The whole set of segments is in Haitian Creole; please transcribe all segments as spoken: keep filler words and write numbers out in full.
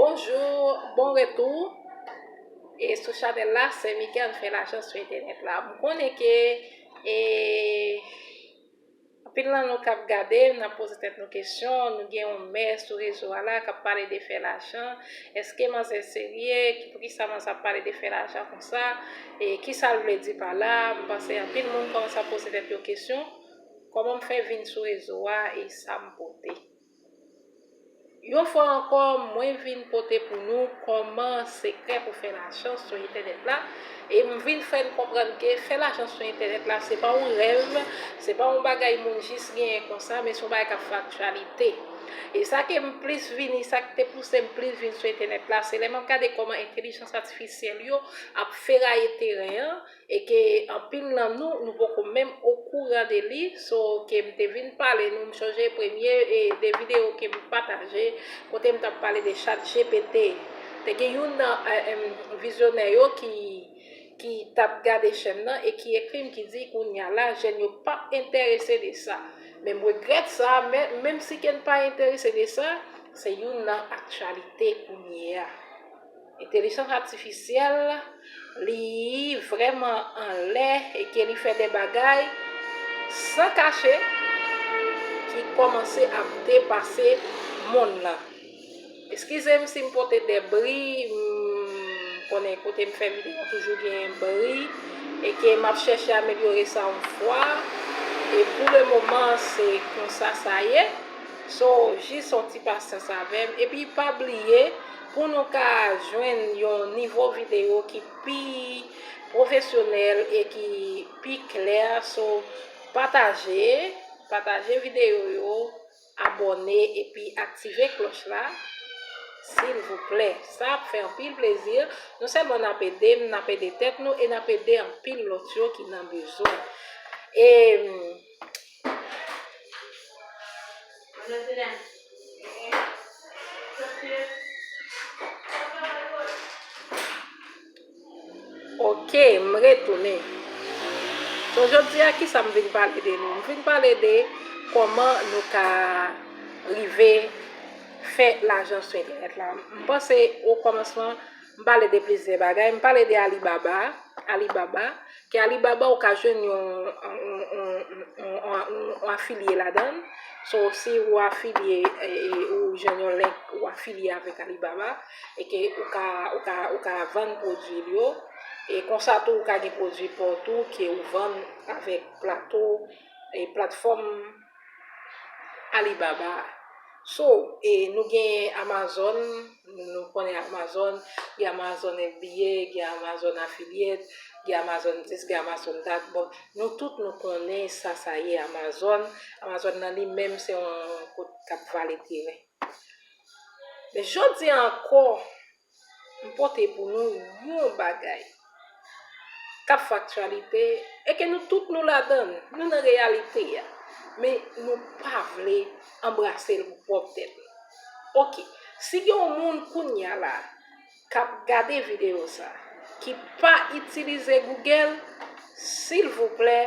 Bonjou, bon retou. E sou chanèl la, Sè Mika fè lajan sou entènèt la. M konnen ke e, anpil nan nou k ap gade, n ap poze tèt nou kesyon, nou gen yon mè sou rezo a la k ap pale de fè lajan. Èske manzè serye? Ki, poukisa manzè ap pale de fè lajan konsa? E kisa l vle di pa la? M panse anpil moun kòmanse ap poze tèt yo kesyon, kòman m fè vin sou rezo a e sa m pote? Yon fwa ankò, mwen vin pote pou nou kòman sekrè pou fè lajan sou entènèt la. E m vin fè n konprann ke fè lajan sou entènèt la, se pa yon rèv, se pa yon bagay moun jis genyen konsa, men se yon bagay k ap fè aktyalite. E sa ke m plis vini, sa k te pouse m plis vin sou entènèt la, se lè m ap gade kòman entèlijans atifisyèl yo ap feraye teren an, e ke anpil nan nou, nou poko menm okouran de li. So, ke m te vin pale nou, m chonje premye e de videyo ke m pataje, kote m t ap pale de ChatGPT. Te gen youn nan eh, em, vizyonè yo ki, ki t ap gade chèn nan e ki ekri m, ki di kounye a la, jèn yo p ap enterese de sa. Men m regrèt sa, men menm si ke n pa enterese de sa, se youn nan aktyalite kounye a. Entèlijans atifisyèl, li vrèman anlè e ke li fè de bagay san kache ki kòmanse ap depase monn lan. Eskize m si m pote de bri, m konnen kote m fè videyo toujou gen bri e ke m ap chèche amelyore sa yon fwa. E pou le moman, se konsa sa ye. So, jis yon ti pasyans avè m. Epi pa bliye, pou nou ka jwenn yon nivo videyo ki pi pwofesyonèl e ki pi klè, so, pataje, pataje videyo yo, abòne epi aktive klòch la, silvouplè. Sa ap fè anpil plezi. Non sèlman n ap ede m, n ap ede tèt nou e n ap ede anpil lòt yo ki nan bezwen. E Ok, m retounen. So, jodi a, kisa m vin pale de nou? M vin pale de kòman nou ka rive fè lajan sou entènèt la. M panse, o kòmansman, m pale de plizyè bagay. M pale de Alibaba. Alibaba, ke Alibaba ou ka jwenn yon, yon, yon, yon, yon, yon afilye ladan l. So, si ou afilye, e, e, ou jwenn yon link, ou afilye avèk Alibaba, e ke ou ka, ou ka, ou ka vann pwodui l yo. E konsa tou, ou ka gen pwodui pa w tou ke ou vann avèk plato, e, platfòm Alibaba. So, e, nou gen Amazon, nou, nou konnen Amazon, gen Amazon F B A, gen Amazon Affiliate, gen Amazon this, gen Amazon that. Bon, nou tout nou konnen sa sa ye Amazon. Amazon nan li menm se yon kot k ap vale teren. Men jodi a ankò, m pote pou nou yon bagay k ap fè aktyalite e ke nou tout nou ladan l, nou nan reyalite a, men nou pa vle anbrase l pou pwòp tèt nou. Ok, si gen yon moun kounye a la k ap gade videyo sa ki pa itilize Google, silvouplè,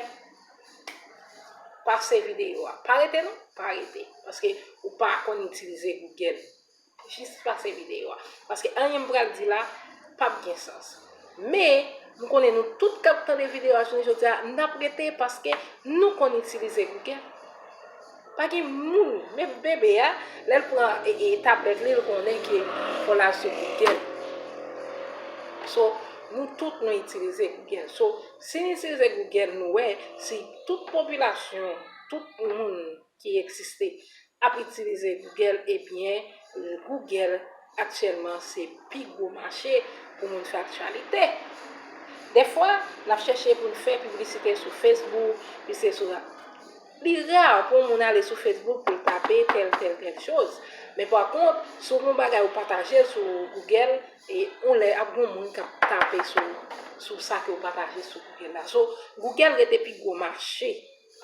pase videyo a. Pa rete non, pa rete, paske ou pa konn itilize Google. Jis pase videyo a. Paske anyen m pral di la p ap gen sans. Men, m konnen nou tout k ap tande videyo a jounen jodi a, n ap rete paske nou konn itilize Google. Pa gen moun, menm bebe a, lè l pran e, e, tablèt li, l konnen ke fò l al sou Google. So, nou tout nou itilize Google. So, si n itilize Google, nou wè, si tout popilasyon, tout moun ki egziste ap itilize Google, ebyen, Google aktyèlman se pi gwo mache pou moun fè aktyalite. Dèfwa, n ap chèche pou n fè piblisite sou Facebook, piblisite sou, li ra pou yon moun ale sou Facebook pou l tape tèl, tèl, tèl choz. Men pa kont, si w gen yon bagay ou pataje sou Google, e yon lè ap gen yon moun k ap tape sou, sou sa ke w pataje sou Google la. So, Google rete pi gwo mache.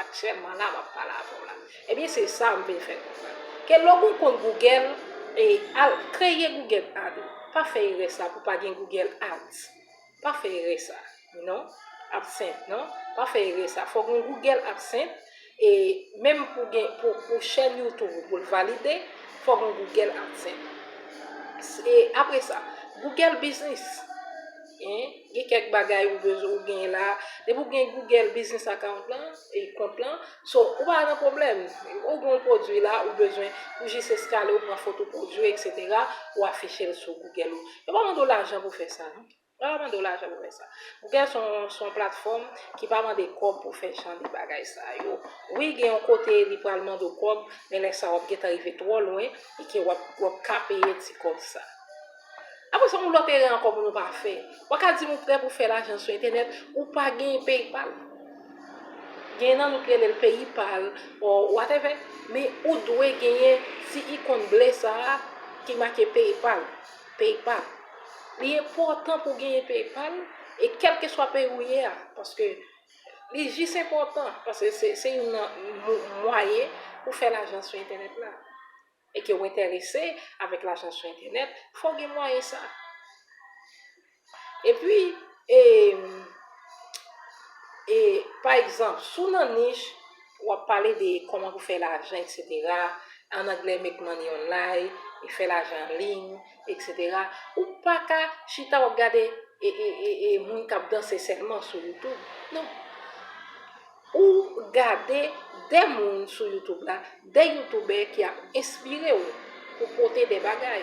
Aktyèlman la, m ap pale avè w la. Ebyen, se sa m vin fè konprann. Ke lè w gen yon kont Google, e al kreye Google Ad ou. Pa fè erè sa pou pa gen Google Ads. Pa fè erè sa. Non, AdSense, non. Pa fè erè sa. Fòk gen Google AdSense. E menm pou gen, pou, pou chèn YouTube ou pou l valide, fòk gen Google AdSense. E apre sa, Google Business. Hein? Gen kèk bagay ou bezwen ou genyen la. Depi ou gen Google Business account lan, e kont lan, so ou pa nan pwoblèm. Ou gen yon pwodui la, ou bezwen, ou jis eskane, ou pran foto pwodui, et cetera, ou afiche l sou Google ou. Yo pa mande w lajan pou fè sa, non. Yo pa mande w lajan pou fè sa. Google se yon, se yon platfòm ki pa mande kòb pou fè jan de bagay sa yo. Wi, gen yon kote li pral mande w kòb, men lè sa w ap gentan rive twò lwen e ke w ap, w ap ka peye ti kòb sa. Apre sa, yon lòt erè ankò pou nou pa fè. Ou pa ka di m ou prè pou fè lajan sou entènèt, ou pa genyen PayPal. Gen nan nou ki rele l PayPal, or whatever, men ou dwe genyen ti ikòn ble sa a ki make PayPal. PayPal. Li enpòtan pou genyen PayPal, e kèlkeswa peyi ou ye a, paske li jis enpòtan, paske se, se youn nan mo-, mwayen pou fè lajan sou entènèt la. E ke w enterese avèk lajan sou entènèt, fò w gen mwayen sa. Epi, e, e, pa egzanp, si w nan nich, w ap pale de kòman pou fè lajan, et cetera. An anglè, make money online, e fè lajan an liy, et cetera. Ou pa ka chita w ap gade e, e, e, e moun k ap danse sèlman sou YouTube. Non. Ou gade de moun sou YouTube la, de youtubè ki ap enspire w pou pote de bagay.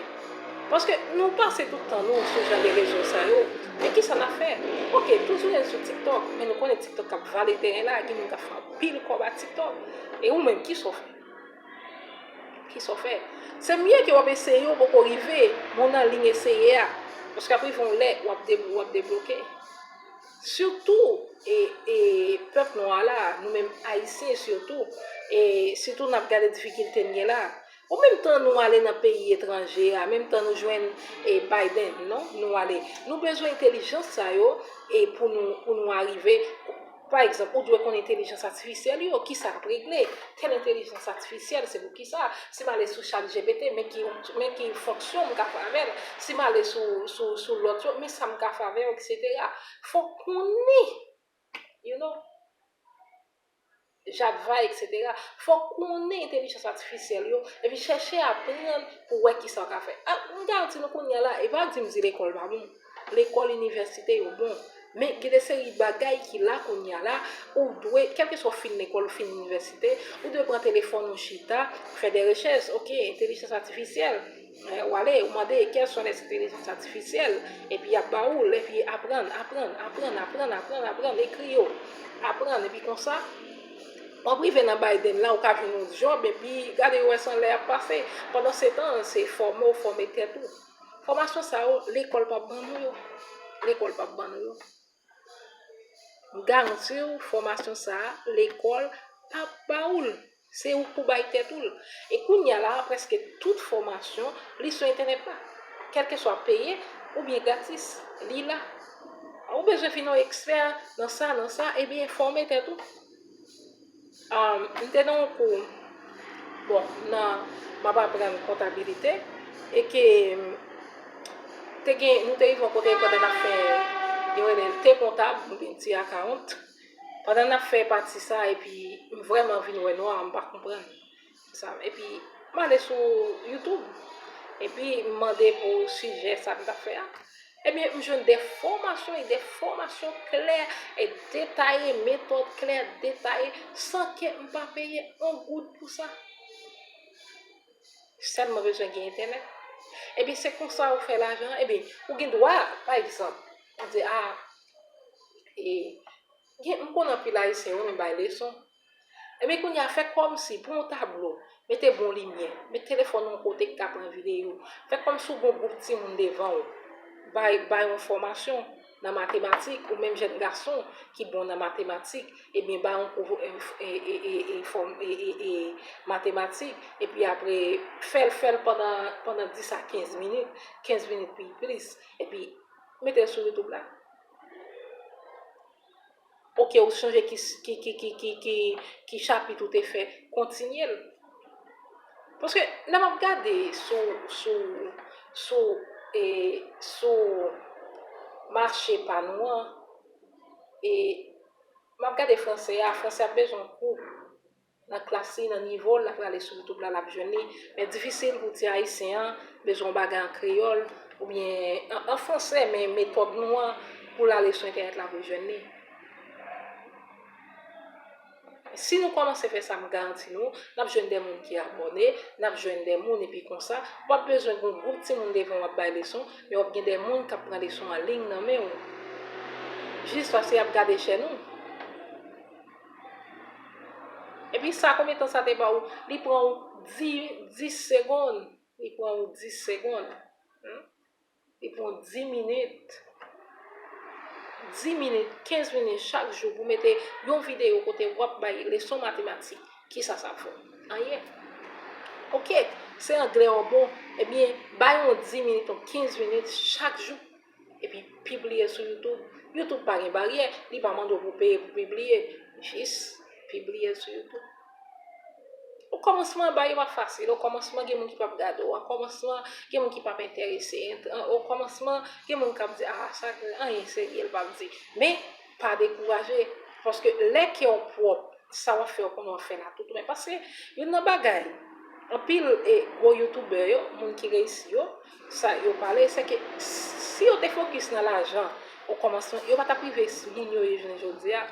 Paske nou pase tout tan nou sou jan de rezo sa yo, men kisa n ap fè? Oke, tout jounen n sou TikTok, men nou konnen TikTok ap vale teren la, gen moun k ap fè anpil kòb ak TikTok. E ou menm, kisa w fè? Kisa w fè? Se mye ke w ap eseye, w poko rive, men w nan liy eseye a. Paske ap rive yon lè, w ap de-, w ap debloke. Sitou, e, e, pèp nwa la, nou menm Ayisyen sitou, e sitou n ap gade difikilte n gen la. Ou menm tan nou ale nan peyi etranje a, menm tan nou jwenn, e, Biden, non, nou ale. Nou bezwen entèlijans sa yo, e pou nou, pou nou arive, pa egzanp, ou dwe konn entèlijans atifisyèl yo, kisa l ap regle, tèl entèlijans atifisyèl, se pou kisa, si m ale sou ChatGPT, men ki, men ki fonksyon m ka fè avè l, si m ale sou, sou, sou lòt yo, men sa m ka fè avè yo, et cetera. Fò w konnen, you know, Jadva, et cetera. Fò w konnen entèlijans atifisyèl yo, epi chèche aprann pou w wè kisa w ka fè. A, m garanti nou kounye a la, e pa di m di lekòl pa bon. Lekòl, inivèsite yo bon. Men gen de seri bagay ki la kounye a la, ou dwe, kèlkeswa w fin lekòl, ou fin inivèsite, ou dwe pran telefòn ou chita, fè de rechèch, oke, entèlijans atifisyèl. Eh, w ale, ou mande, quelles sont les intelligences artificielles? Epi y ap ba ou l, epi aprann, aprann, aprann, aprann, aprann, aprann, ekri yo. Aprann, epi konsa, w ap rive nan Biden la, ou ka jwenn yon djòb, epi gade yo wè se anlè y ap pase. Pandansetan, se fòme w fòme tèt ou. Fòmasyon sa yo, lekòl p ap ban nou yo. Lekòl p ap ban nou yo. M garanti w, fòmasyon sa a, lekòl p ap ba ou l. Se ou k pou bay tèt ou l. E kounye a la, prèske tout fòmasyon, li sou entènèt la. Kèlkeswa peye oubyen gratis, li la. Ou bezwen vin yon ekspè nan sa, nan sa, ebyen, fòme tèt ou. Um, m te nan yon kou, bon, nan, m ap aprann kontabilite, e ke te gen, nou te rive yon kote pandan n ap fè, yo rele l te kontab, oubyen ti akawont. Pandan n ap fè pati sa, epi m vrèman vin wè nwa, m pa konprann sa. Epi m ale sou YouTube, epi m mande pou sijè sa m t ap fè a. Ebyen, m jwenn de fòmasyon e de fòmasyon klè e detaye, metòd klè, detaye, san ke m pa peye yon goud pou sa. Sèlman bezwen gen entènèt. Ebyen, se konsa ou fè lajan. Ebyen, ou gen dwa, pa egzanp, ou di, a, e, gen, m konn anpil Ayisyen, yo renmen bay leson. Ebyen, kounye a, fè kòmsi, pran yon tablo, mete bon limyè, met telefòn ou yon kote ki ka pran videyo. Fè kòmsi ou gen yon gwoup timoun devan w. Bay, bay yon fòmasyon nan matematik, ou menm jèn gason ki bon nan matematik, ebyen, bay yon kou, e, e, e, e, fòm, e, e, e, matematik, epi apre, fè l, fè l pandan, pandan dis a kenz minit, kenz minit pi plis, epi mete l sou YouTube la. Oke, ou sonje ki, ki, ki, ki, ki, ki, ki chapit ou te fè, kontinye l. Paske lè m ap gade sou, sou, sou, e, sou mache pa nou an, e m ap gade franse a, franse a bezwen kou. nan klas li, nan nivo l, l ap rale sou YouTube la, l ap jwenn li. Men difisil pou ti Ayisyen an bezwen yon bagay an kreyòl oubyen an, an fransè, men metòd nou an pou l ale sou entènèt la pou l jwenn li. Si nou kòmanse fè sa, m garanti nou, n ap jwenn de moun ki abòne, n ap jwenn de moun, epi konsa, w ap bezwen gen yon gwoup timoun devan w ap bay leson, men w ap gen de moun k ap pran leson an liy nan men w. Jis paske y ap gade chèn ou. Epi sa, konbyen tan sa te ba w? Li pran w dis, dis segonn. Li pran w dis segonn. Hmm? Li pran w dis minit. Dis minit, kenz minit chak jou pou mete yon videyo kote w ap bay leson matematik. Kisa sa ap fè w? Anyen. Oke, se anglè w bon. Ebyen, bay yon dis minit, yon kenz minit chak jou. Epi pibliye sou YouTube. YouTube pa gen baryè, li pa mande w pou peye pou pibliye. Jis pibliye l sou YouTube. Okòmansman, bagay yo pa fasil. Okòmansman, gen moun ki p ap gade w. Okòmansman, gen moun ki p ap enterese. Ent-, okòmansman, gen moun k ap di, "Ah, sa, anyen serye l p ap di." Men, pa dekouraje. Paske lè kè w pwòp, sa w ap fè, w konnen w ap fè l a tout men. Paske youn nan bagay, anpil, e, gwo youtubè yo, moun ki reyisi yo, sa yo pale, se ke si yo te fokis nan lajan, okòmansman, yo pa t ap rive sou moun yo ye jounen jodi a.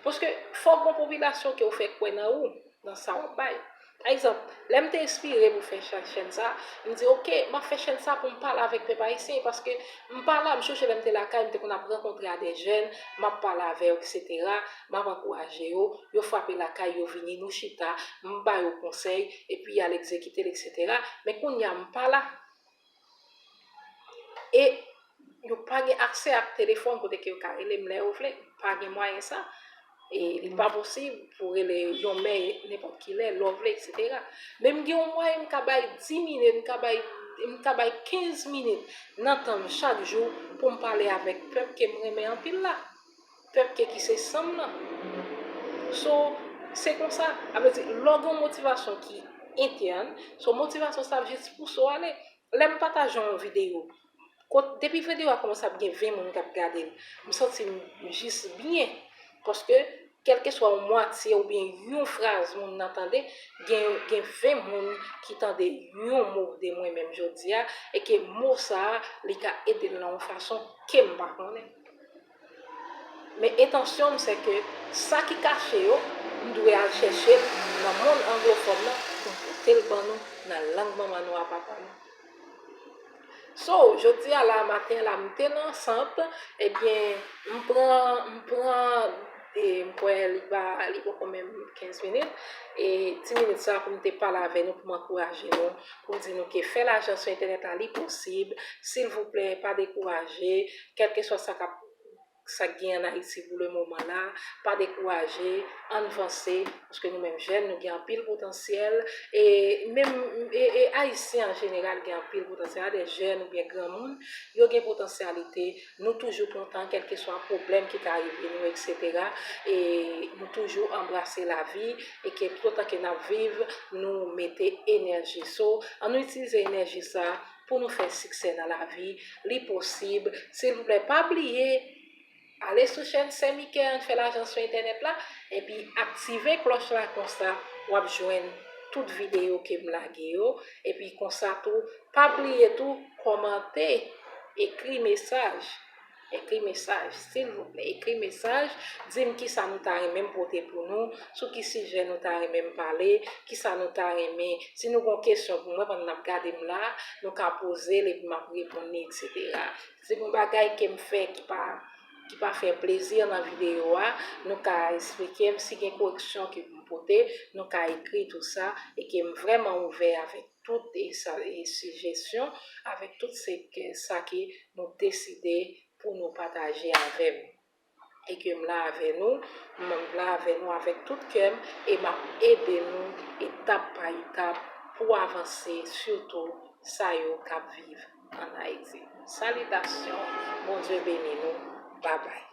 Paske fòk gon popilasyon ke w fè kwè nan ou, nan sa w ap bay. Pa egzanp, lè m te enspire pou fè cha-, chèn sa, m di, "Oke, m ap fè chèn sa pou m pale avèk pèp ayisyen," paske m pa la, m chonje lè m te lakay, m te konn ap rankontre a de jèn, m ap pale avè yo, etsetera, m ap ankouraje yo, yo frape lakay, yo vini, nou chita, m ba yo konsèy, epi y al egzekite l, etsetera. Men kounye a, m pa la. E yo pa gen aksè ak telefòn kote ke yo ka rele m lè yo vle. Pa gen mwayen sa. E li pa posib pou rele yon mè nenpòt ki lè, lè w vle, etsetera. Men m gen yon mwayen, m ka bay dis minit, m ka bay, m ka bay kenz minit nan tan m chak jou pou m pale avèk pèp ke m renmen anpil la. Pèp ke ki se san m nan. So, se konsa. A vle di, lè w gen yon motivasyon ki entèn, so motivasyon sa ap jis pouse w ale. Lè m pataje yon videyo, kot, depi videyo a kòmanse ap gen ven moun k ap gade l, m santi m jis byen. Paske, kèlkeswa yon mwatye oubyen yon fraz moun nan tande, gen, gen ven moun ki tande yon mo de mwen menm jodi a, e ke mo sa a, li ka ede l nan yon fason ke m pa konnen. Men entansyon m se ke sa ki kache yo, m dwe al chèche l nan mond anglofòn nan pou m pote l ban nou nan lang manman nou a papa nou. So, jodi a la maten la, m te nan sant, ebyen, m pran, m pran, e m kwè li pa, li poko menm kenz minit, e dis minit sa pou m te pale avè nou, pou m ankouraje nou, pou m di nou ke fè lajan sou entènèt la, li posib, silvouplè, pa dekouraje, kèlkeswa sa k ap sa k gen an Ayiti pou le moman la, pa dekouraje, ann vanse, paske nou menm jèn, nou gen anpil potansyèl, e menm, e, e Ayisyen an jeneral gen anpil potansyèl, a de jèn oubyen granmoun, yo gen potansyalite, nou toujou kontan, kèlkeswa pwoblèm ki ka rive nou, etsetera, e nou toujou anbrase lavi, e ke toutotan ke n ap viv, nou mete enèji. So, ann nou itilize enèji sa pou nou fè siksè nan lavi, li posib. Silvouplè, pa bliye, ale sou chèn Sè Mikè an, fè lajan sou entènèt la, epi aktive klòch la, konsa w ap jwenn tout videyo ke m lage yo, epi konsa tou, pa bliye tou, kòmante, ekri mesaj, ekri mesaj, silvouplè, ekri mesaj, di m kisa nou ta renmen m pote pou nou, sou ki sijè nou ta renmen m pale, kisa nou ta renmen, si nou gon kesyon pou mwen pandan n ap gade m la, nou ka poze l epi m ap reponn li, etsetera. Si gon bagay ke m fè ki pa, ki pa fè plezi nan videyo a, nou ka eksplike m. Si gen koreksyon ke pou m pote, nou ka ekri tou sa, e ke m vrèman ouvè avèk tout e sa, e sijesyon, avèk tout se ke sa ke nou deside pou nou pataje avè m. E ke m la avè nou, m la avè nou avèk tout kè m, e m ap ede nou etap pa etap pou avanse, sitou sa yo k ap viv ann Ayiti. Salitasyon, Bondye beni nou, babay.